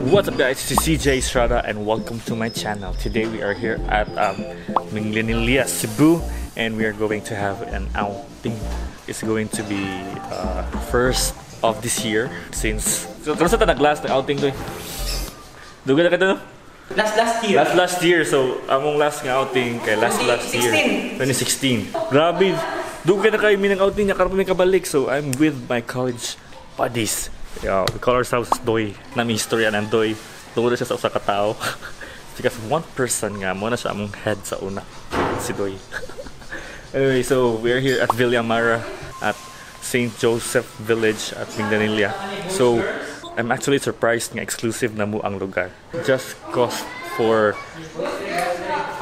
What's up, guys? This is CJ Estrada and welcome to my channel. Today we are here at Minglanilla, Cebu, and we are going to have an outing. It's going to be first of this year since... So, kamusta ta nag-last na outing to? Dugay na ka to, no? Last year. Last year. So, among last nga outing kay last year. 2016. Grabe. Dugay na kayo mi ng outing niya karon pa mi kabalik. So, I'm with my college buddies. Yeah, we call ourselves Doy. Nami history ang Doy. Tungod siya sa usa ka tawo. Because one person nga mo na siya among head sa una. Si Doy. Anyway, so we're here at Villa Mara at St. Joseph Village at Minglanilla. So, I'm actually surprised nga exclusive na mo ang lugar. Just cost for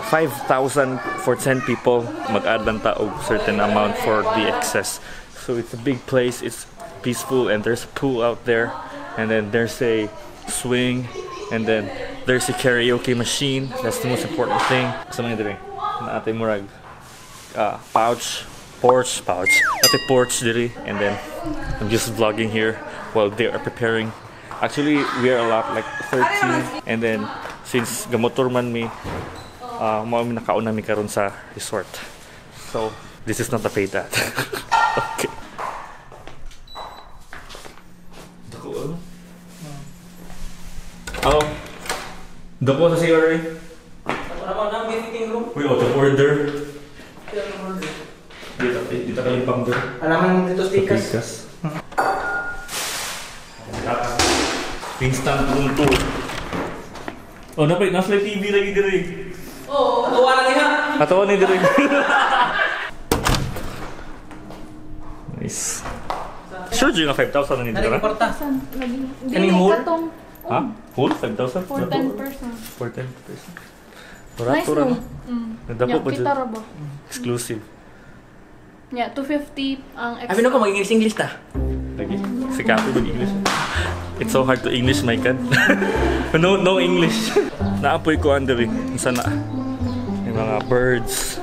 5,000 for 10 people. Mag-add lang ta og certain amount for the excess. So it's a big place, it's peaceful, and there's a pool out there, and then there's a swing, and then there's a karaoke machine. That's the most important thing. Sa mga diri, na ate murag pouch, porch, pouch. Ate porch diri, and then I'm just vlogging here while they are preparing. Actually, we are a lot, like 13, and then since gamotor man mi, mao mi nakauna mi karon sa resort. So this is not a paid ad. Okay. Dako ano? Oh. Dako sa CRA. We auto order. Dito kalimpang doon. Alaman dito stickers. Instant room tour. Oh, napay nasa TV lagi diri. Oh, atawa na niya. Atawa ni diri. Nice. Sure jud nga 5,000 na ni diri. Kaning whole? Ha? Whole 5,000? For 10 person. For 10 person. Nice no. Nadako pa jud. Exclusive. Yeah, 250 ang extra. Abi no ko mag-English English ta. Lagi. Sikapo mag-English. It's so hard to English, my God. No English. Naapoy ko andiri. Unsa na? Yung mga birds.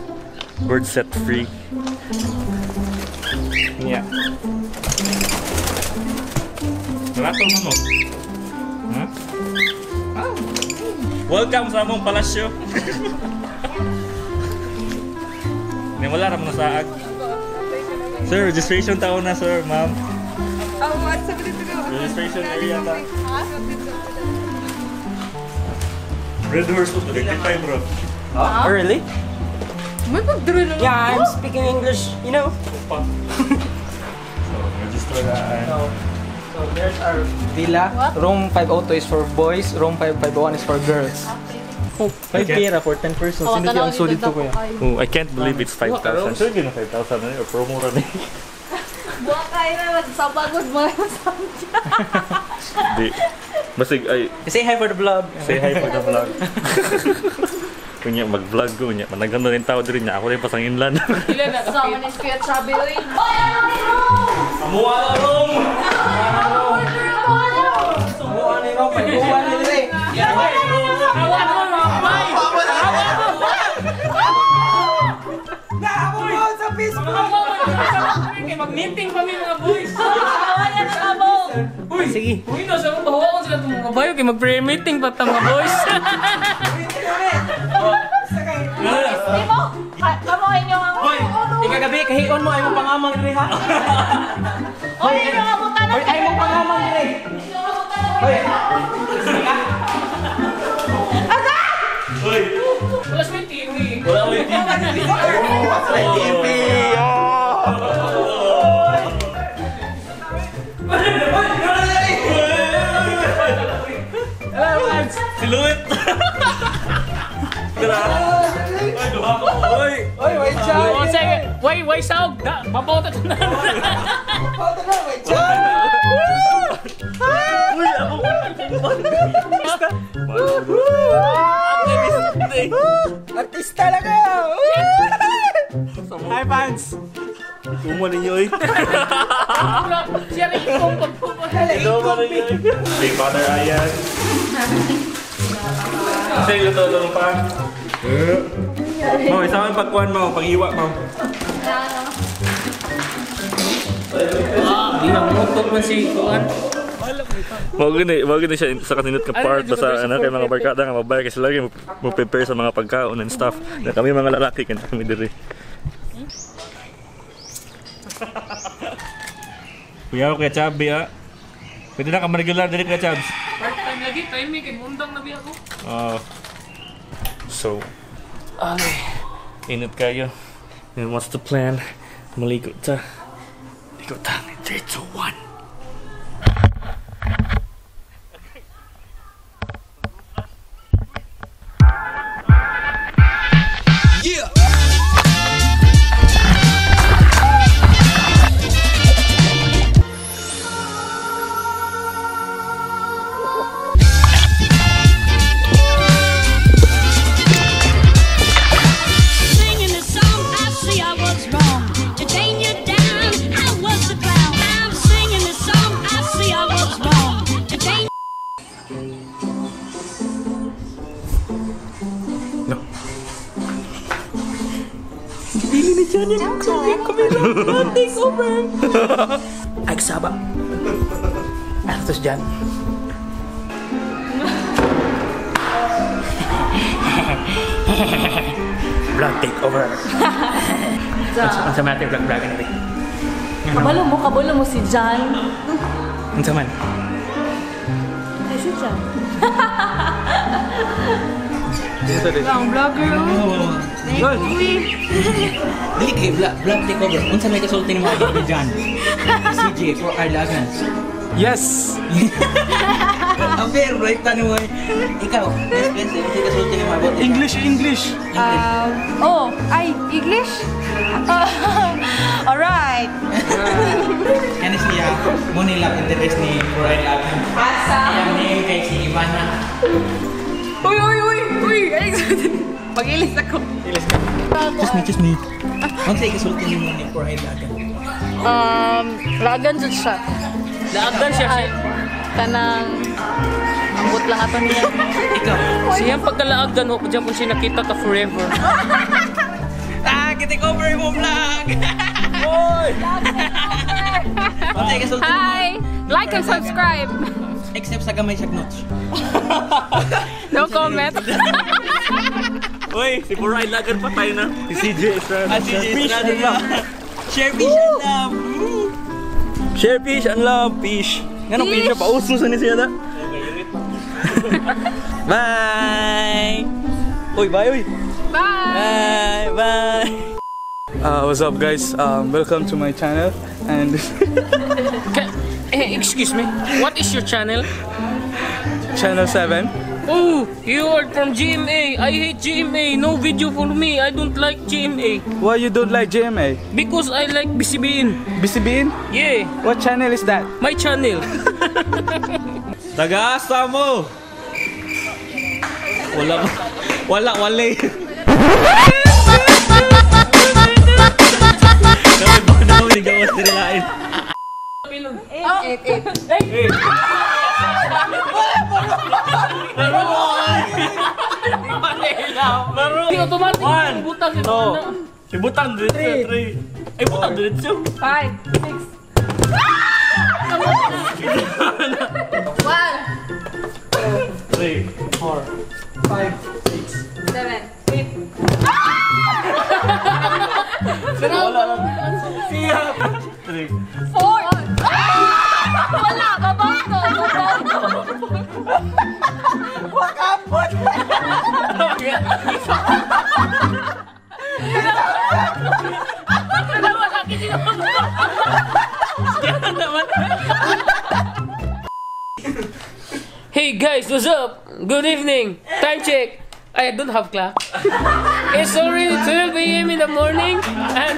Birds set free. Yeah. Nalato mo no? Huh? Ah. Welcome sa among palasyo. Ni wala ra mga saag. Sir, registration tao na, sir, ma'am. Registration area ta. Red Horse to 35 bro. Oh, really? May pagduro na. Yeah, I'm speaking English, you know. So, register na. So there's our villa. What? Room 502 is for boys, room 551 is for girls. Oh, 5 pera for 10 persons. Oh, Hindi ang solid to kuya. Oh, I can't believe it's 5,000. Sure, gina 5,000 na or promo ra ni. Buwa kayo na magsabagod mga samja. Di. Basig ay say hi for the vlog. Say hi for the vlog. Kunya mag-vlog ko kunya. Managanda rin tao diri niya. Ako rin pasang inland. Ila na kasama ni Kuya Chubby. Oy, ano ni room? Amuha na room. Amuha ni room. Amuha ni room. Mag-meeting pa mi mga boys. Uy, sige. Uy, no, sa bahawa ko sila itong mga bayo kay mag-prayer meeting pa ta mga boys. Di mo? Kamo inyo ang... Hoy, ikagabi kahion mo ay mo pangamang diri ha. Oy, inyo ang butanan. Hoy, ay mo pangamang diri. Hoy. Aga! Hoy. Wala sa TV. Wala may TV. Wala TV. Silhouette! Oy! Oy, wait siya! Wait, wait, saog! Babaw ta tanan! Babaw ta na, wait siya! Uy, ako! Artista talaga! Hi, fans! Ikumo ninyo eh! Siya rin ikong pagpupunta! Ikumo ninyo eh! Hey, Father Ayan! Kasi luto lang pa. Mau, isa man pagkuhan mo, pag-iwa mo. Ah, di na mutok man si kuan. Mao gani siya sa katinut ka part basta ano kay mga barkada nga mabayar kasi lagi mo prepare sa mga pagkaon and stuff. Na kami mga lalaki kan kami diri. Kuya, Kuya Chabi ah. Pwede na ka regular diri Kuya Chabs. Part time lagi, time kay mundang na biya ko. So, ay, init kayo. And what's the plan? Maligo ta. Ligo ta. 3, 2, 1. Yeah! Singing the song, I see I was wrong. To chain you down, I was the clown. I'm singing the song, I see I was wrong. To chain. No. Take over! Ay, kasaba. Atos dyan. Vlog take over. Unsa man ating vlog vlog anyway? Kabalo mo si John. Unsa man? Ay, si John. Ang vlogger oh. Dili kay vlog vlog take over. Unsa may kasulti nimo kay John? CJ for Arlagan. Yes! Amber, right tanong mo. Ikaw, best friend, unsa kasulti nimo about English, English! Oh, ay, English? Alright. Kani siya, mo nila interest ni for Arlagan. Asa? Iyang name kay si Ivana. Uy, uy, uy, uy. Ay, Pag-ilis ako. Just me, just me. Unsa kasulti nimo ni for Arlagan? Lagan jud siya. Laagan siya siya. Kanang ambot lang ato niya. Ikaw. Siyang pagkalaagan ho, diyan kung siya nakita ka forever. Ah, take over mo vlog. Oy! Unsa kasulti nimo? Hi! Like and subscribe. Except sa gamay siya notes. No comment. Uy, si Buray Lagan patay na. Si CJ Estrada. Ah, CJ Estrada na. Share fish and love. Share fish and love fish. Nga nung fish siya, pauso sa ni siya na. Bye. Uy, bye uy. Bye! Bye, bye. What's up guys? Welcome to my channel and Excuse me, what is your channel? Channel 7. Oh, you are from GMA. I hate GMA. No video for me. I don't like GMA. Why you don't like GMA? Because I like BCBN. BCBN? Yeah, What channel is that? my channel. Tagaasa mo! Wala wala wala. 8, 8, 8. Di automatic. One, Butang ito. two. Ibutang diretso, 3. Ay, butang diretso. 5, 6. 1, 3, 4, 5, 6. 7, 8. Siya. 3. 4. Wala, babato, babato. Wakapot! Hey guys, what's up? Good evening. Time check. I don't have clock. It's already 12 a.m. in the morning and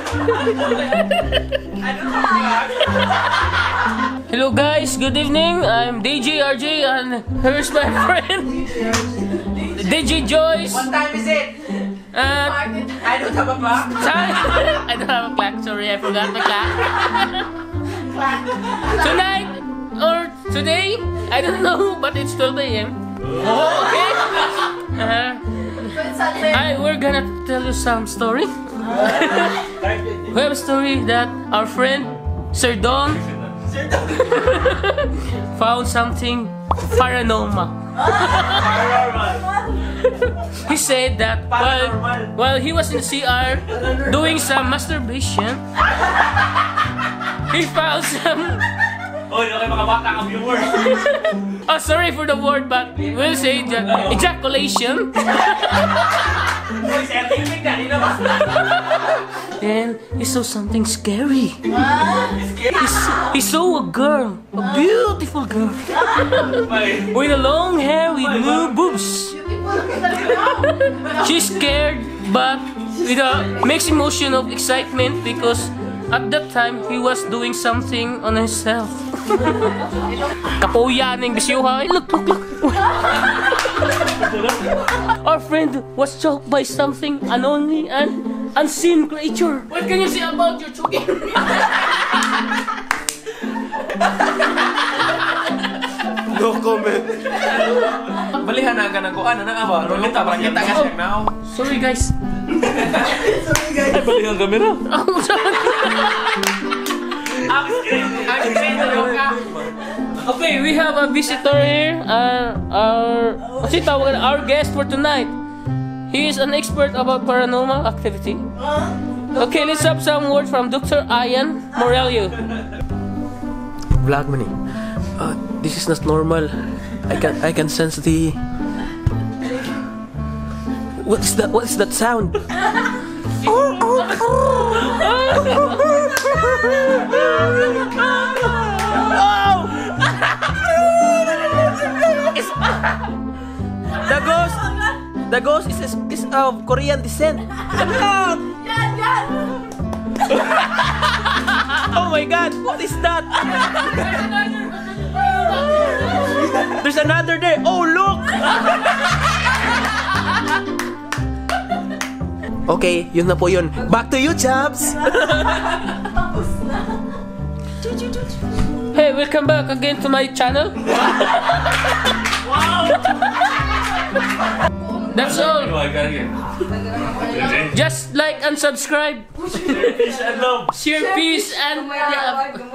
Hello guys, good evening. I'm DJ RJ and here's my friend DJ Joyce. What time is it? I don't have a clock. I don't have a clock. Sorry, I forgot my clock. Tonight or today, I don't know, but it's 12 a.m. Oh, okay. We're gonna tell you some story. We have a story that our friend Sir Don Found something paranormal. He said that while he was in CR doing some masturbation, he found some. Oy, okay mga bata ang viewers. Oh, sorry for the word, but we'll say that ejaculation. Then he saw something scary. He saw a girl, a beautiful girl, with a long hair, with new boobs. She's scared, but with a mixed emotion of excitement because at that time he was doing something on himself. Kapuya ning bisyuha. Look, look, look. Our friend was choked by something unknown and unseen creature. What can you say about your choking? No comment. Balihan na ka nagkuan na ba? Rulita para kita ka siyang now. Sorry guys. Ay, balihan kamera. Oh, sorry. Okay, we have a visitor here. Our guest for tonight. He is an expert about paranormal activity. Okay, let's have some words from Dr. Ian Morello. Vlog money. This is not normal. I can sense the. What is that? What is that sound? Oh! The ghost. The ghost is of Korean descent. Oh my God! What is that? There's another there. Oh look! Okay, yun na po yun. Back to you, chaps! Hey, welcome back again to my channel. That's all. Just like and subscribe. Peace and love. Share peace and love.